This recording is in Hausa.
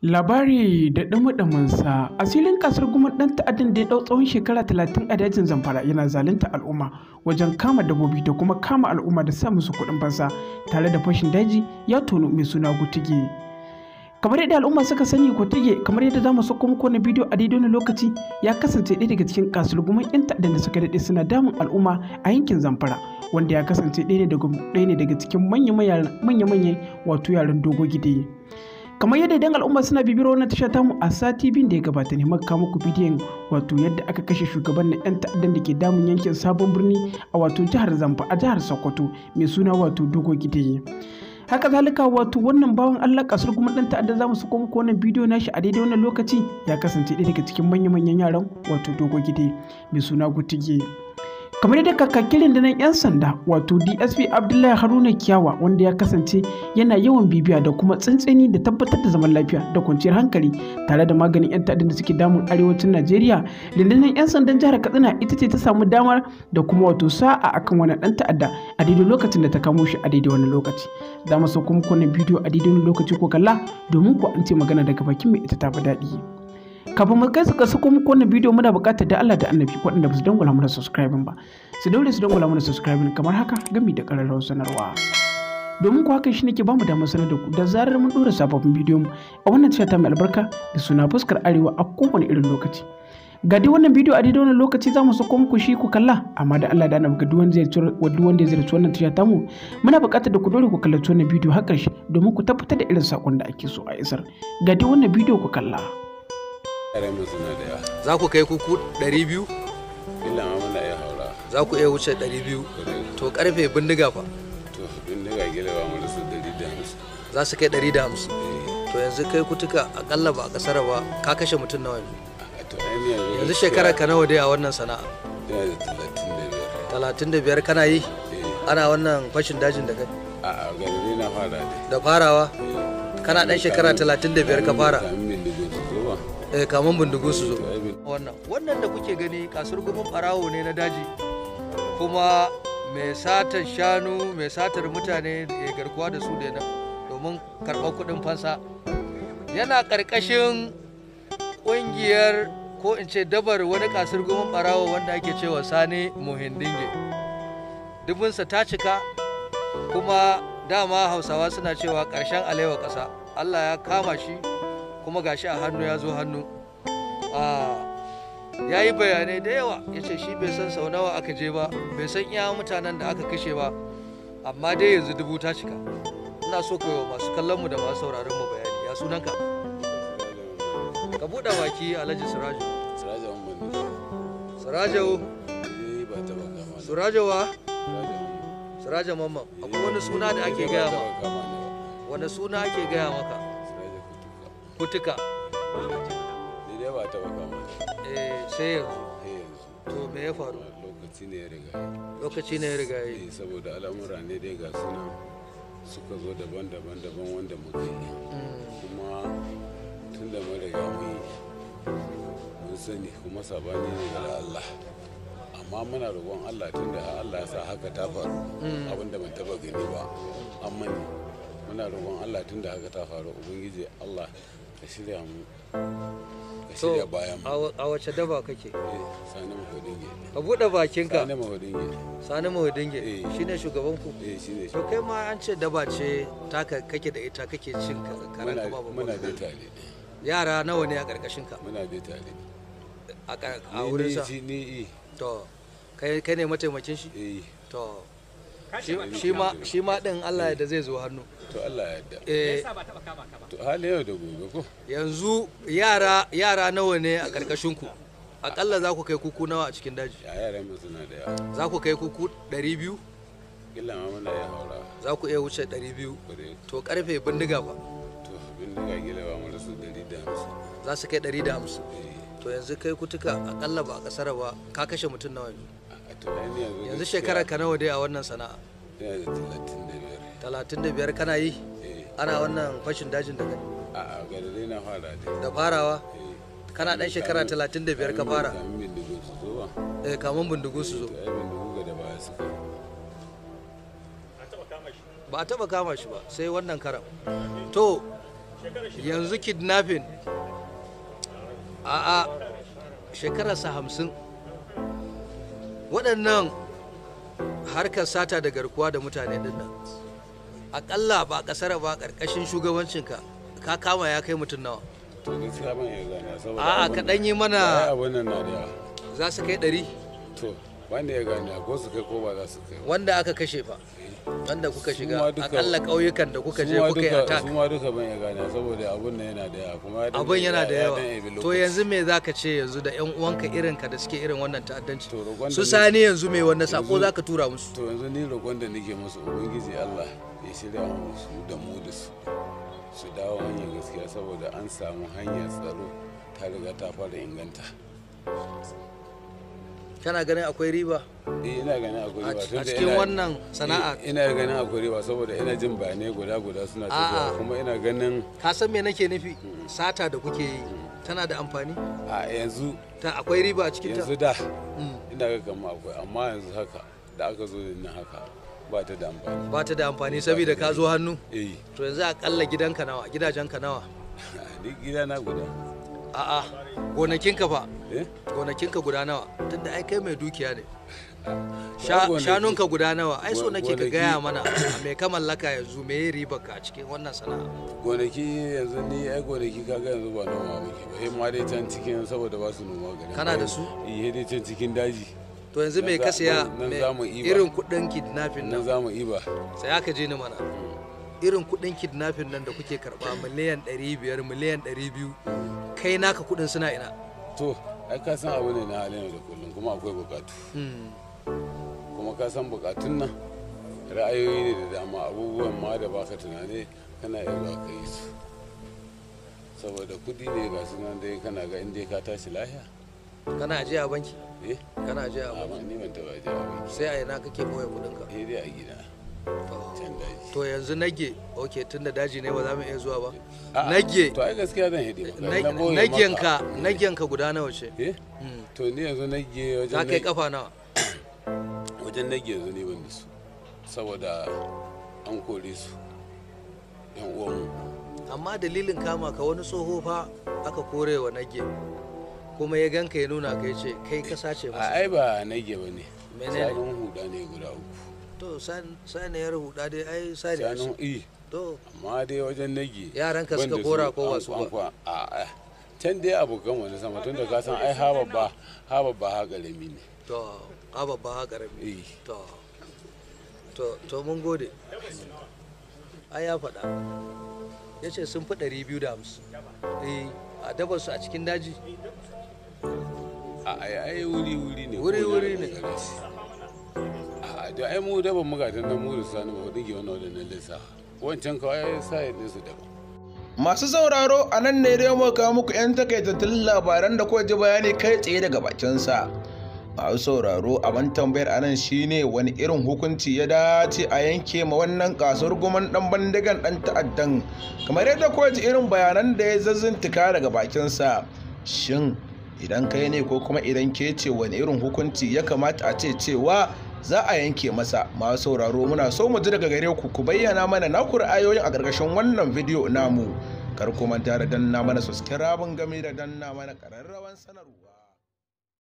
Labari da ɗumi-ɗuminsa, asirin kasar gumin ɗan ta'addan da ya ɗau tsawon shekara 30 a dajin Zamfara yana zalunta al'umma wajen kama dabbobi da kuma kama al'umma da sa musu kuɗin fansa tare da fashin daji ya tono mai suna Gutige. Kamar yadda al'umma suka sani, Gutige, kamar yadda zamu sako muku wannan bidiyo a daidai wannan lokaci, ya kasance ɗaya daga cikin kasar gumin 'yan ta'addan da suka daɗe suna damun al'umma a yankin Zamfara, wanda ya kasance ɗaya ne daga cikin manya-manyan wato yaran Dogo Gide. Kamar yadda idan al'umma suna bibiyar wannan tasha tamu, a sati biyun da ya gabata ne muka kawo muku bidiyon wato yadda aka kashe shugaban na 'yan ta'addan da ke damun yankin Sabon Birni a wato jihar Zamfara, a jihar Sokoto, mai suna wato Dogo Gide. Haka zalika, wato wannan bawan Allah kasar kuma dan ta'adda, zamu sako muku wannan bidiyo nashi a daidai wannan lokaci, ya kasance ɗaya daga cikin manya-manyan yaran wato Dogo Gide mai suna Gutige. Kamar yadda kakakin rundunar 'yan sanda wato DSP Abdullahi Haruna Kiyawa, wanda ya kasance yana yawan bibiya da kuma tsantseni da tabbatar da zaman lafiya da kwanciyar hankali tare da maganin 'yan ta'addan da suke damun arewacin Najeriya, rundunar 'yan sandan jihar Katsina ita ce ta samu damar da kuma wato sa'a akan wani dan ta'adda a daidai lokacin da ta kamo shi. A daidai wani lokaci za mu sauko muku wannan bidiyo a daidai wani lokaci ko kalla, domin ku an ce magana daga bakin mai ita ta fi daɗi. Kafin mu kai suka sako muku wannan bidiyo, muna buƙatar da Allah da Annabi waɗanda ba su dangwala mana subscribing ba su daure su dangwala mana subscribing kamar haka, gami da ƙararrawar sanarwa, domin ku hakan shi ne ke bamu damar sanar da ku da zarar mun ɗora sababbin bidiyo mu a wannan tasha ta mai albarka da suna Fuskar Arewa a kowane irin lokaci. Ga dai wannan bidiyo a daidai wannan lokaci za mu sako muku shi ku kalla, amma da Allah da Annabi ga duk wanda ya ziyarci wannan tasha tamu, muna buƙatar da ku dore ku kallaci wannan bidiyo har ƙarshe domin ku tabbatar da irin saƙon da ake so a isar. Ga dai wannan bidiyo ku kalla. Yaran mu suna da yawa. Za ku kai kuku 200? Illa ma muna iya haura. Za ku iya wuce 200? To, karfe bindiga fa? To, bindiga gila ba mu da su 150. Za su kai 150? To, yanzu kai kutuka, akalla ba a kasar ba ka kashe mutum nawa yanzu? To, ai yanzu Yanzu shekara ka nawa dai a wannan sana'a? Ina da 35. 35 kana yi? Ana wannan fashin dajin da kai? A'a, ga dai na fara dai. Da farawa? Kana dan shekara 35 ka fara? Kamin bindigo su zo ba. Eh, kamun bindigu su zo. Wannan da kuke gani kasar gumin barawo ne na daji, kuma mai satar shanu, mai satar mutane ya garkuwa da su da domin karɓar kuɗin fansa. Yana ƙarƙashin ƙungiyar, ko in ce dabar, wani kasar gumin barawo wanda ake cewa Sani Muhindinge. Dubinsa ta cika, kuma dama Hausawa suna cewa ƙarshen alewa ƙasa. Allah ya kama shi, kuma gashi a hannu ya zo hannu. Ya yi bayanai da yawa, ya ce shi bai san sau nawa aka je ba, bai san iya mutanen da aka kashe ba, amma dai yanzu dubu ta cika. Ina so ka yi wa masu kallon mu da masu sauraron mu bayani. Ya sunanka? Ka buɗe baki, Alhaji Siraju. Sirajo Muhammad. Sirajo? Ni ba taɓa kama ni. Sirajo wa? Sirajo Muhammad. Sirajo Mamman. Akwai wani suna da ake gaya ma? Ba taɓa kama ni ba. Wani suna ake gaya maka? Sirajo Kutuka. Kutuka. Ni dai ba taɓa kama ni. Eh, sai yanzu? Eh, yanzu. To, me ya faru? Lokaci ne ya riga yi. Lokaci ne ya riga yi. Eh, saboda al'amura ne dai ga suna suka zo daban-daban daban wanda muka yi, kuma tun da mun riga mun yi, mun sani kuma sabani ne daga Allah, amma muna roƙon Allah tun da har Allah ya sa haka ta faru, abinda ban taba gani ba amma ne muna roƙon Allah tun da haka ta faru, Ubangiji Allah ka shirya mu, ka To, shirya bayan mu. A wace daba kake? Eh, Sani Mahudinge. Ka buɗe bakinka. Sani Mahudinge. Sani Mahudinge? Eh. Shine shugaban ku? Eh, shine. To, kai ma an ce daba ce taka kake da ita, kake cin karan Muna ka babu. Muna dai tare. Yara nawa ne a ƙarƙashin ka? Muna dai tare. A wurin sa? Ni. To, kai ne mataimakin shi? Eh. To, shi ma din Allah ya da zai zo hannu. To, Allah ya yarda. Eh. To, hali yau da gobe ko. Yanzu yara nawa ne a ƙarƙashin ku? Akalla za ku kai kuku nawa a cikin daji? Ya yaran mu suna da yawa. Za ku kai kuku 200? Illa ma muna iya haura. Za ku iya wuce 200? Kwarai. To, karfe bindiga fa? To, bindiga gila ba mu da su 150. Za su kai 150? Eh. To, yanzu kai kutuka, akalla ba a kasar ba ka kashe mutum nawa yanzu? To, ai yanzu Yanzu shekara ka nawa dai a wannan sana'a? Ina da 35. 35 kana yi? Eh. Ana wannan fashin dajin da kai? A'a, ga dai na fara dai. Da farawa? Eh. Kana dan shekara 35 ka fara? Kamin bindigo su zo ba. Eh, kamun bindigu su zo. To, ai bindigo ga da baya suka. Ba a taba kama shi ba sai wannan karam. To, Yanzu kidnapping a shekararsa 50. Waɗannan harkar sata da garkuwa da mutane dinnan, akalla ba kasar ba, ƙarƙashin shugabancinka ka kama ya kai mutum nawa? To gaskiya ban iya gane saboda A'a, abun ka ɗan yi mana- ai abun nan na da yawa. Za su kai 100? To wanda ya gane ko su kai ko ba za su kai ba. Wanda aka kashe fa, wanda kuka Su shiga ma duka- akalla ƙauyukan da kuka je Su ma kuka yi duka- attack. Su ma duka ban iya gane saboda abun nan yana da yawa kuma ya dan Abin yana da ya yawa. dan ebi To lokaci. yanzu me za ka ce yanzu da yan uwanka irinka da suke irin wannan ta'addanci? To roƙon da Su ni- Sani, yanzu me wannan sako Yanzu- za ka tura musu? To yanzu ni roƙon da nake musu, Ubangiji Allah ya shirya mu su da mu da su, su dawo hanyar gaskiya, saboda an samu hanyar tsaro ta riga ta fara inganta. Kana ganin akwai riba? Eh, ina ganin akwai A riba tunda a cikin wannan sana'a? Eh, ina ganin akwai riba saboda ina jin bayanai guda guda suna tafiya, A'a. kuma ina ganin Ka san me nake nufi? Sata da kuke yi tana da amfani? A yanzu Ta akwai riba a cikin ta? Yanzu da ina ga kamar akwai, amma yanzu haka da aka zo da nan haka ba ta da amfani. Ba ta da amfani saboda ka zo hannu? Eh. To yanzu akalla gidanka nawa, gidajenka nawa? Duk gida na guda. A'a, gonakinka fa? Eh. Gonakinka guda nawa? Tunda ai kai mai dukiya ne. Ai, Shanunka guda nawa? Ai so nake ka gonaki- gaya mana me ka mallaka yanzu, me ya riba ka a cikin wannan sana'a. Gonaki yanzu ni ai gonaki kaga yanzu ba noma muke ba, sai ma dai can cikin, saboda ba su noma garin. Kana da su? Eh, dai can cikin daji. To yanzu me Nan ka siya? nan za mu iba. Irin kudin kidnapping nan nan za mu iba. Sai aka je ni mana irin kudin kidnapping nan da kuke karba, miliyan 500, miliyan 200, kai naka kudin suna ina? To ai ka san abu ne na halin yau da kullum, kuma akwai bukatu, kuma ka san bukatun nan ra'ayoyi ne da dama, abubuwan ma da baka tunani kana iya zuwa ka yi su saboda kudi ne. Ga su nan dai, kana ga inda ka tashi lahiya. Kana ajiya a banki? Eh. Kana ajiya a banki? Amma ni ban taba ajiya a banki. Sai a ina kake boye kudin ka? Sai dai a gida can daji. To yanzu nage, ok, tunda daji ne ba za mu iya zuwa ba. A'a, Nage to ai gaskiya zan hidi maka. Na boye nagenka maka. Nagenka guda nawa ce? Eh, to ni yanzu nage wajen Za ka yi kafa nawa? Wajen nage yanzu ni ban da su saboda an kore su, yan uwanmu. Amma dalilin kama ka, wani tsoho fa aka kore wa nage, kuma ya ganka ya nuna ka, ya ce kai ka sace A masa. ai ba nage ba ne. Menene? Shanun huda ne guda uku. To saniyar huda dai ai saniya ce. Shanun i To amma dai wajen nage Yaranka ban suka da su, kora ko an- wasu an ba? a can dai abokan wani sama, tun da ka san ai ha babba ha babba ha karami ne. To a babba ha karami. Eh. To mun gode. Ai ya faɗa, ya ce sun fi 250. Eh, a dabar su a cikin daji. A ai ai wuri wuri ne. Wuri ko wuri da ne. gare shi. A da ai mu daban magatan nan mu da sani ba dinge wannan wadannan lissa wancan kawai sai din su daban. Masu sauraro, a nan ne dai muka kawo muku 'yan takaitattun labaran da kuka ji bayani kai tsaye daga bakinsa. Masu sauraro, abin tambayar a nan shine, wani irin hukunci ya dace a yanke ma wannan kasuwar guman dan bandigan dan ta'addan, kamar yadda kuka ji irin bayanan da ya zazzuntuka daga bakinsa? Shin idan kai ne ko kuma idan ke ce, wani irin hukunci ya kamata a ce cewa za a yanke masa? Masu sauraro, muna so mu ji daga gare ku, ku bayyana mana naku ra'ayoyin a ƙarƙashin wannan bidiyo namu. Kar ku manta da danna mana subscribe game da danna mana ƙararrawan sanarwa.